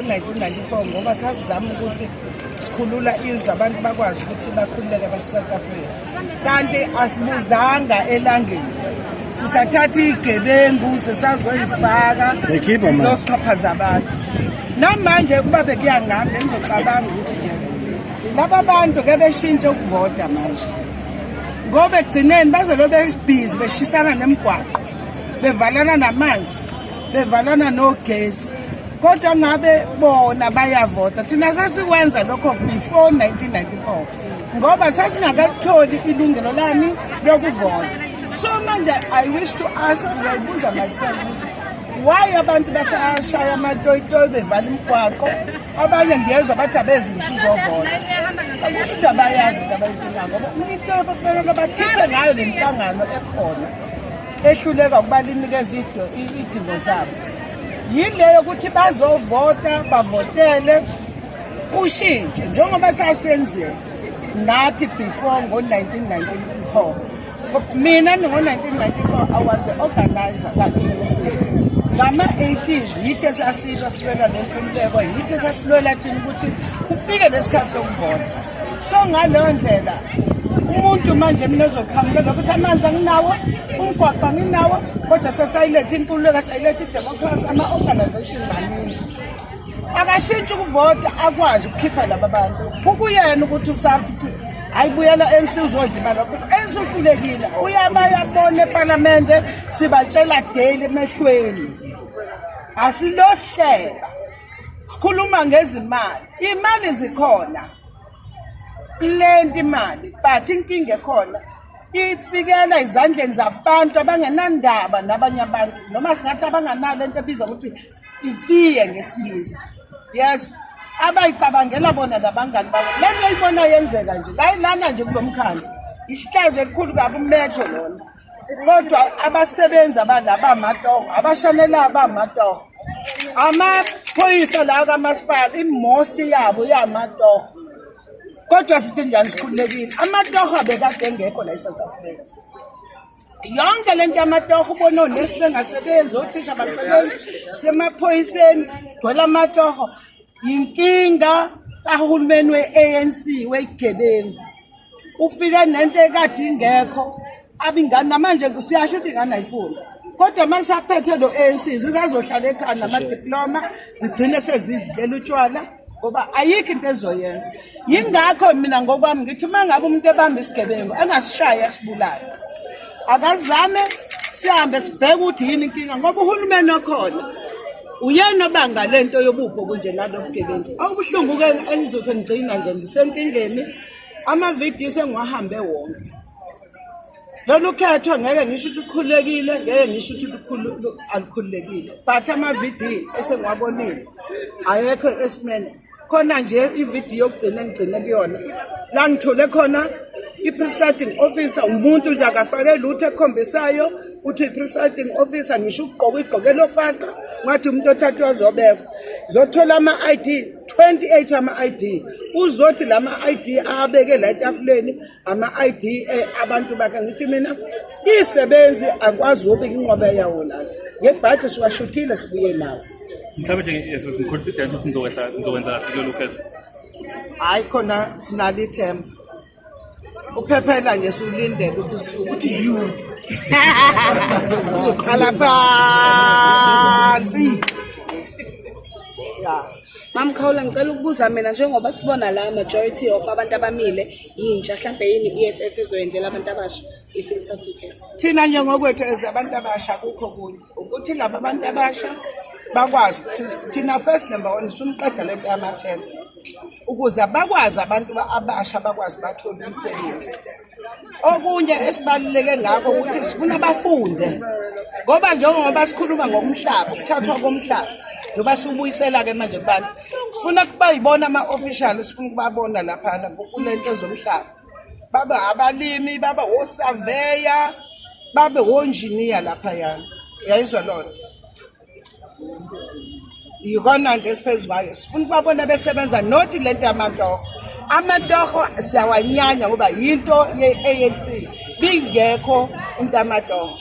ngo-1994 ngoba sasizama ukuthi sikhulula izwe, abantu bakwazi ukuthi bakhululeke base-South Africa. Kanti asibuzanga elangeni, sisathatha iy'gebengu sisazoyifaka Siyayikhipha manje. sizoxhaphaza abantu. Namanje kuba bekuya ngami, bengizocabanga ukuthi nje laba bantu ke beshintshe ukuvota manje, ngoba ekugcineni bazobe bebhizi beshisana nemigwaqo, bevalana namanzi, bevalana nogesi, kodwa ngabe bona bayavota. Thina sasikwenza lokho before 1994 ngoba sasingakatholi ilungelo lami lokuvota. So manje I wish to ask, ngiyayibuza myself ukuthi why abantu basashaya amatoyitoyi, bevala imigwaqo? Abanye ngiyezwa bathi abezi ngisho uzovota. Akusho ukuthi abayazi into abayifunayo, ngoba into kufanele bakhiphe ngayo le nhlangano ekhona ehluleka ukuba linikeze idingo zabo yileyo ukuthi bazovota, bavotele ushintshe njengoba sasenzile nathi before ngo-1994. Mina ngo-1994 I was the organizer ka-ANC ngama-80s. Yithi esasilwa, silwela le nkululeko, yithi esasilwela thina ukuthi kufike lesikhathi sokuvota. So ngaleyo ndlela umuntu manje mina ezoqhamukela ukuthi amanzi anginawo, umgwaqo anginawo, kodwa sesayiletha inkululeko, sayiletha idemocracy, ama-organization maningi. Akashintshi ukuvota, akwazi ukukhipha laba bantu. Kukuyena ukuthi usathi hayi, buyela ANC, uzodla imali. ANC uhlulekile, uyabayabona ePalamende, sibatshela daily emehlweni, asilosihleba, sikhuluma ngezimali. Imali zikhona, plenty imali, but inkinga ekhona ifikela ezandleni zabantu abangenandaba nabanye abantu, noma singathi abanganalo lento ebizwa ukuthi ifiye ngesiNgisi. Yes, abayicabangela bona nabangani babo. Le nto oyibona yenzeka nje la lana nje kulo mkhandlu, ihlazo elikhulu kabi umetro lona, kodwa abasebenzi abala bamatoho, abashanela bamatoho, amaphoyisa la kamasipala i-most yabo yamatoho, kodwa sithi njani? Sikhululekile. Amatoho abekade engekho la e-South Africa. Yonke lento yamatoho, ubona onesi bengasebenzi, othisha basebenzi, semaphoyiseni gcwele amatoho, yinkinga kahulumeni we-ANC weyigebengu. Ufike nento ekade ingekho, abingane namanje siyasho ukuthi ingane ayifuni, kodwa manje saphethe lo ANC, zisazohlala ekhaya namadiploma, zigcine sezidlela utshwala ngoba ayikho into ezoyenza. Yingakho mina ngokwami ngithi uma ngabe umuntu ebamba isigebengu, engasishayi asibulale, akazame sihambe sibheke ukuthi yini inkinga, ngoba uhulumeni okhona uyena obanga lento yobupho kunje nalo bugebengu. Okubuhlungu-ke engizose ngigcina nje ngisenkingeni, amavidiyo sengiwahambe wonke. Lolu khetho ngeke ngisho ukuthi lukhululekile, ngeke ngisho ukuthi alukhululekile, but amavidiyo esengiwabonile ayekho esimeni khona nje. Ividiyo yokugcina engigcine kuyona la ngithole khona i-presiding officer, umuntu nje akafake lutho ekhombisayo uthi i-presiding officer, ngisho ukugqoka igqokelo faqa ngathi umuntu othathwa azobekwa. Zothola ama-ID 28, ama-ID uzothi lama-ID abeke la etafuleni, ama-ID abantu bakhe. Ngithi mina iyisebenzi akwazi ubika inqobe yawo lana ngebhathi, siwashuthile, sibuye nawo. Mhlawumbe njenge-EFF ni-confident ukuthi nizokwehla, nizokwenza kahle kulolu khetho? Hhayi, khona sinalo ithemba. Uphephela nje siwulindele ukuthi ju uzoqala phansi ya. Mam Khawula, ngicela ukubuza mina, njengoba sibona la majority of abantu abamile yintsha, mhlambe yini i-EFF ezoyenzela abantu abasha if ithatha ukhetho? Thina nje ngokwethu as abantu abasha, kukho kunye ukuthi laba abantu abasha bakwazi ukuthi thina first, number one, sumqeda lento yamathenda ukuze bakwazi abantu abasha bakwazi bathole umsebenzi. Okunye esibaluleke ngakho ukuthi sifuna bafunde, ngoba njengoba sikhuluma ngomhlaba, ukuthathwa komhlaba, njengoba siwubuyisela-ke manje kubantu, sifuna kuba yibona ama-official, sifuna ukubabona laphana kule nto zomhlaba, babe abalimi, babe osaveya, babe wonjiniya laphayana. Uyayizwa lona? Yikona nto esiphezu kwayo, sifuna ukubabona besebenza, not le nto yamatoho. Amatoho siyawanyanya ngoba yinto ye-ANC, bingekho into amatoho.